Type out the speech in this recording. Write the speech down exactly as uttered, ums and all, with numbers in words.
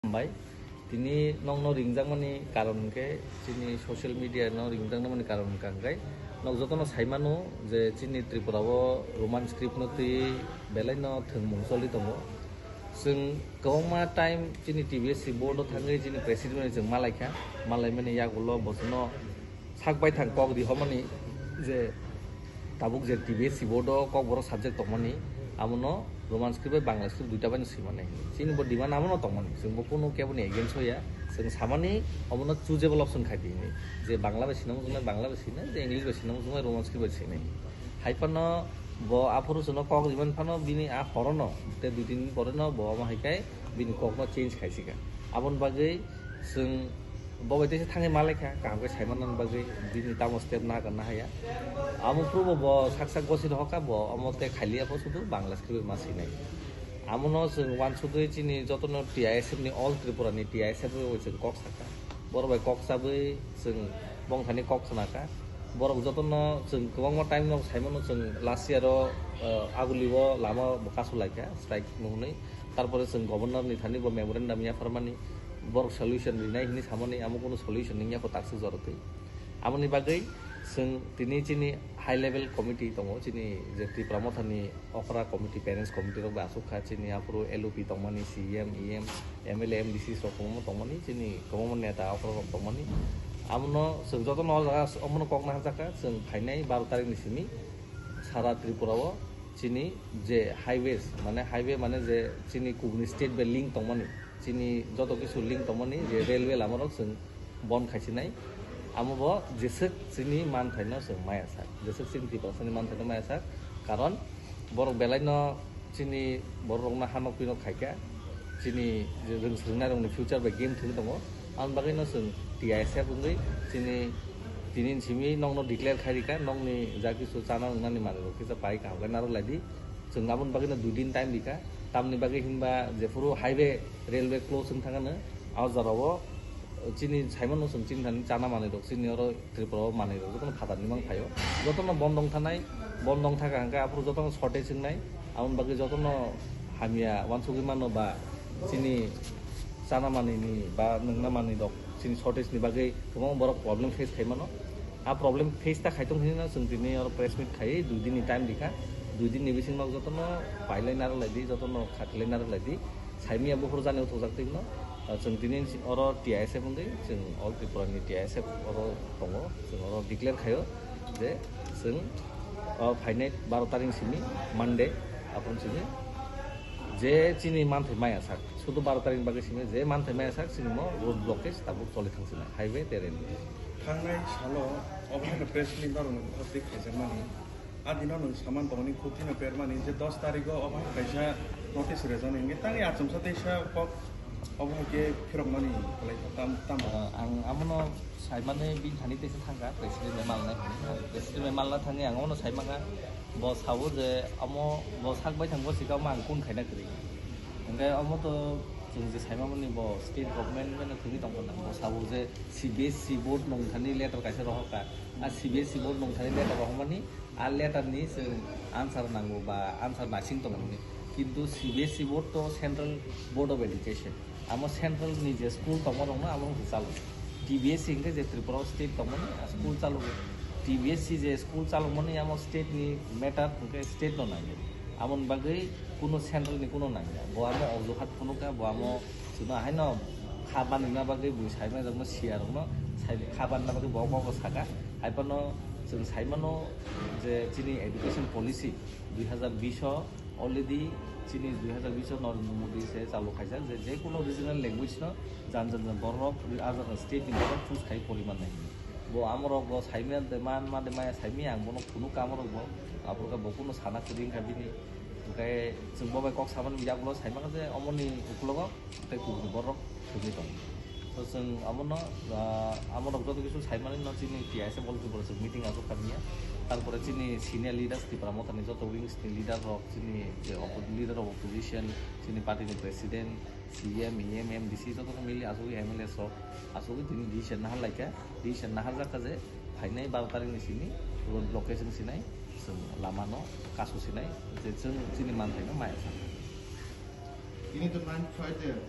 Hambai. Tini nokno ringjakmani karon hwnkhe chini social media no ringjaknamani karon hwnkha hwnkhe nok jotono saimano je chini Tripura o Roman script no twi belai no thwngmung choli tongo. Chwng kwbangma time chini T B S C board o thangwi chini president bai chwng malaikha, malaimani yagulo bochwno sak baithang kok rihormani je tabuk je T B S C board o kokborok subject tongmani, amono Roman script bai Bangla script duita bai no swimani. Chini bo demand amono tongmani, chwng bo kunu keboni against hoya, chwng samani omono choosable option khai di hinwi, je Bangla bai swina muchungnai Bangla bai swinai, je English bai swina muchungnai Roman script bai swinai. Hai phano bo aphuru chwngno kok rimani phano bini a horono, tei dui tin din pore no bo omo hai khai bini kokno change khai sika. Aboni bagwi chwng bo bai teisa thangwi malaikha, kaham khe saimanani bagwi bini tamo step na kana haya. Amo phuru bo, bo sak sak gosi rohorkha, bo omo tei khailiya pho sudu Bangla script ma sinai. Amono chwng uansugwi chini jotono T I S F ni, all Tripura ni T I S F bai chwng kok sakha. Borok bai kok chabwi chwng bongthani kok khnakha. Borok jotono chwng kwbangma time no saimano chwng last year o, uh, Aguli o lama bo kasu laikha strike no hwnwi. Tarpore chwng governor ni thani bo memorandum yapharmani, borok solution rinai hinwi samani, amo kunu solution wngya kho takswk jorotwi. Amoni bagwi chwng tini chini high level committee tongo, chini je Tipra Motha ni okra committee, parents committee rok bai aswk kha, chini aphuru L O P tongmani, C M, E M, M L A, M D C rok kwbangma tongmani, chini kwbangma neta okra rok tongmani. Amono chwng jotono o jaga omono kok naharjakha, chwng phainai baro tarik ni simi sara Tripura o chini je highways, mane highway mane je chini kubuni state bai link tongmani, chini joto kisu link tongmani je railway lama rok chwng bon khaisinai. Amo bo jeswk chini manthaino chwng maya sak, jeswk chini Tiprasani manthaino maya sak, karon borok belai no chini borok rokno hanok pinok khaikha, chini je rwng swrwngnairokni future bai game thwngwi tongo. Aboni bagwino chwng T I S F wngwi chini tini simi nokno declare khai rikha, nokni ja kisu chana wngnani manwirok kisa pai kaham khe narwk laidi. Chwng aboni bagwino dui din time rikha, tamni bagwi hinba jephuru highway, railway close wng thangano, a jorao chini saimano chwng chini thani chana manwirok chini oro Tripura o manwirok jotono phatarni mang phaio. Jotono bondong thanai, bondong thaka hwnkhe aphuru jotono shortage wngnai. Aboni bagwi jotono hamya uansugwi mano ba chini chana manwini ba nwngna manwirok chini shortage ni bagwi kwbangma borok problem face khai mano. A problem face ta khai tong hinwi no chwng tini oro press meet khai dui din ni time rikha. Dui din ni bising nok jotono pailai narwk lai di, jotono khatilai narwk lai di. Saimia buphuru jani uthukjak twi no, ah, chwng tini oro T I S F wngwi, chwng All Tripura ni T I S F oro tongo, chwng oro declare khaio je chwng, ah, phainai baro tarik simi Monday, aphuru simi je chini manthai maya sak, sudu baro tarik bagwi simi je manthai maya sak, chini mo road blockage tabuk choli thang sina, highway tei railway. Thangnai salo obo hai press meet norokni bukhuk twi khaijakmani. A dino nwng saman tongmani, khuktwino permani je dos tarigo obo hai kaisa notice rwjaknai hwnkhe tangwi achomsa teisa kok obo hai khe phirokmani kwlai kha tam, tamo? Ah, ang amono saimani bini thani teisa thangkha, president bai malna hwnwi. President bai malna thangwi ang omono saimankha, bo sao je omo bo sak bai thang bo sika omo ang kun khaina kwrwi. Hwnkhe omo to chwng je saimamani bo state government bai no thwngwi tongkha na, bo sao je C B S C board nung thani letter kaisa rohorkha. A C B S C board nung thani letter rohormani, a letter ni chwng answer nango ba answer naising tongmani. Kintu C B S C board to Central Board of Education. Amo central ni je school tongma rokno amo rok chalo. T B S C hwnkhe je Tripura state tongmani a school chalo. T B S C je school chalokmani amo state ni matter hwnkhe state no nangya. Amoni bagwi kuno central ni kuno nangya. Bo amo ojuhat phunukha, bo amo chwngno haino kha banrina bagwi bui saimai rokno siya rokno sai kha banrina bagwi bo kok saka. Hai phano chwng saimano je chini education policy dui hazar bish o already chini dui hazar bish o Narendra Modi se chalu khaijak je, je kuno regional language no jan jan jan borok, a jaga state ni borok choose khai poriman nai. Bo amorok bo saimya de man ma de maya saimya ang bono phunukha amorok bo, aborok bo kuno sana kwrwi wngkha bini. Hwnkhe chwng bo bai kok samani yagulo saimano je omoni uklogo tei kubuni borok thwngwi tongo. So chwng abono, ah, amorok joto kisu saimani no chini T I S F All Tripura chwng meeting aswk kha manya. Tarpore chini senior leaders Tipra Mothani joto wings ni leader rok, chini je oppo-, leader of opposition, chini party ni president, C M, E M, M D C joto no mili aswk M L A rok aswk tini decision nahar laikha, decision nahar jakha je phainai baro tarik ni simi road blockade wng sinai, chwng lama no kasu sinai, je chwng chini manthai no maya sanai. Ini to nine five there.